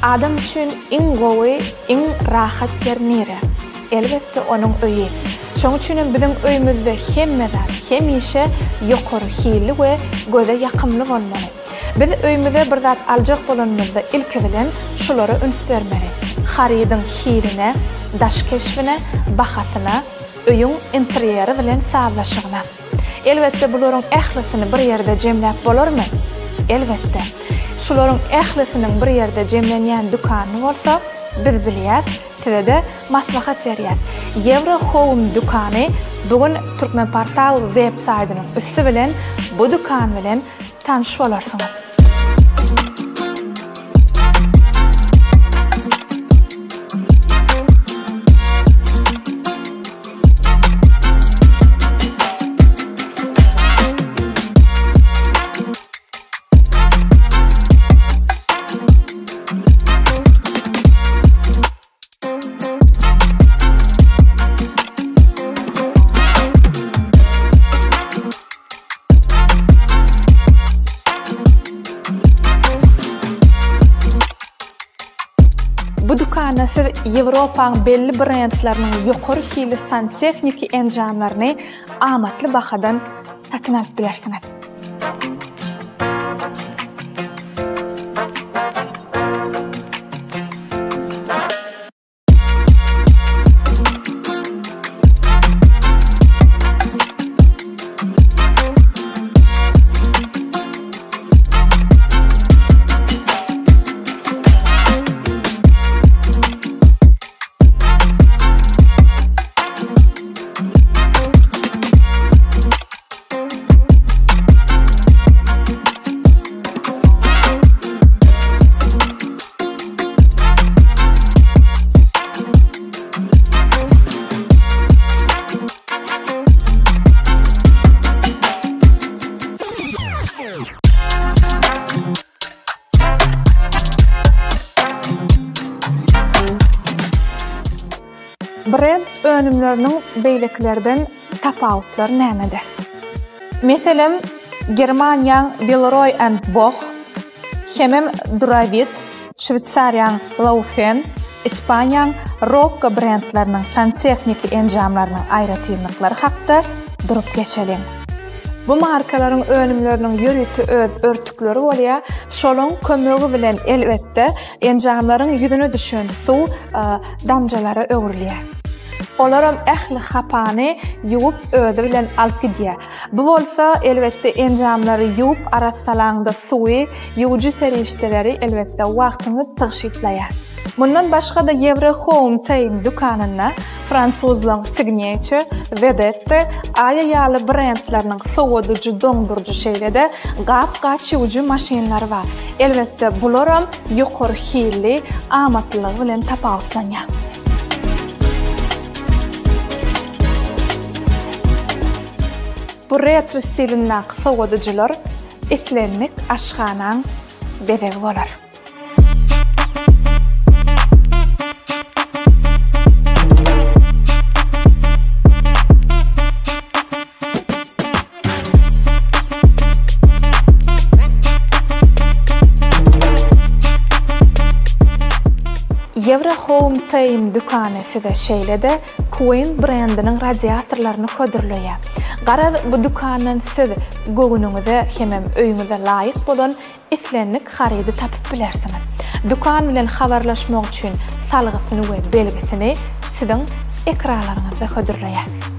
Adam üçin iň gowy, iň rahat ýer nire? Elbetde, onuň öýi. Şoň üçinem biziň öýümizde hemme zat hemişe ýokary hilli we göze ýakymly bolmaly. Biz öýümize bir zat aljak bolanymyzda ilki bilen şulara üns bermeli, harydyň hiline, daş keşbine, bahasyna, öýüň interýeri bilen sazlaşygyna. Elbetde bularyň ählisini bir ýerde jemläp bolarmy? Elbetde. Şularyň ählisiniň bir ýerde jemlenýän dükanyny bolsa biz bilýäs, size-de maslahat berýäs. Ýewro Home dükany bu gün Türkmenportal web saýdynyň üsti bilen bu dükan bilen tanyş bolarsyňyz. Bu dükanda siz Ýewropaň belli brendleriniň ýokary hilli santehniki enjamlaryny amatly bahadan satyn alyp bilersiňiz. Brend önümleriniň beýlekilerden tapawutlary nämede? Meselem, Germaniýaň Billeroy and Boch, hemem Duravit, Şweýsariýaň Laufen, Ispaniýaň Rocco brendleriniň santehniki enjamlarynyň aýratynlyklary hakda durup geçeliň. Bu markalaryň önümleriniň ýörite öz örtükleri bolýar, şolaň kömegi bilen elbetde enjamlaryň ýüzüne düşen suw damjalara öwrülýär. Olaram ähli hapany ýuwup özi bilen alyp gidýär. Bu bolsa, elbetde, enjamlary ýuwup arassalaňda suwy, ýuwujy serişdeleri, elbetde, wagtyňy tygşytlaýar. Mundan başga-da Ýewro Home Time dükanynda fransuzlaryň Signature, Vedette, Aya ýaly brendleriniň sowadyjy, doňduryjy şeýle-de gap-gaç ýuwujy maşynlary bar. Elbetde, bularam ýokary hilli, amatlylygy bilen tapawutlanýar. Bu retro stilindäki sowadyjylar islendik aşhanaň bezegi bolar. Ýewro Home Time dükany size şeýle-de Queen brendiniň radiatorlaryny hödürleýär. Garaz, bu dükandan siz göwnüňize hemem öýüňize laýyk bolan islendik harydy tapyp bilersiňiz. Dükan bilen habarlaşmak üçin salgysyny we belgisini siziň ekranlaryňyzda hödürleýäs.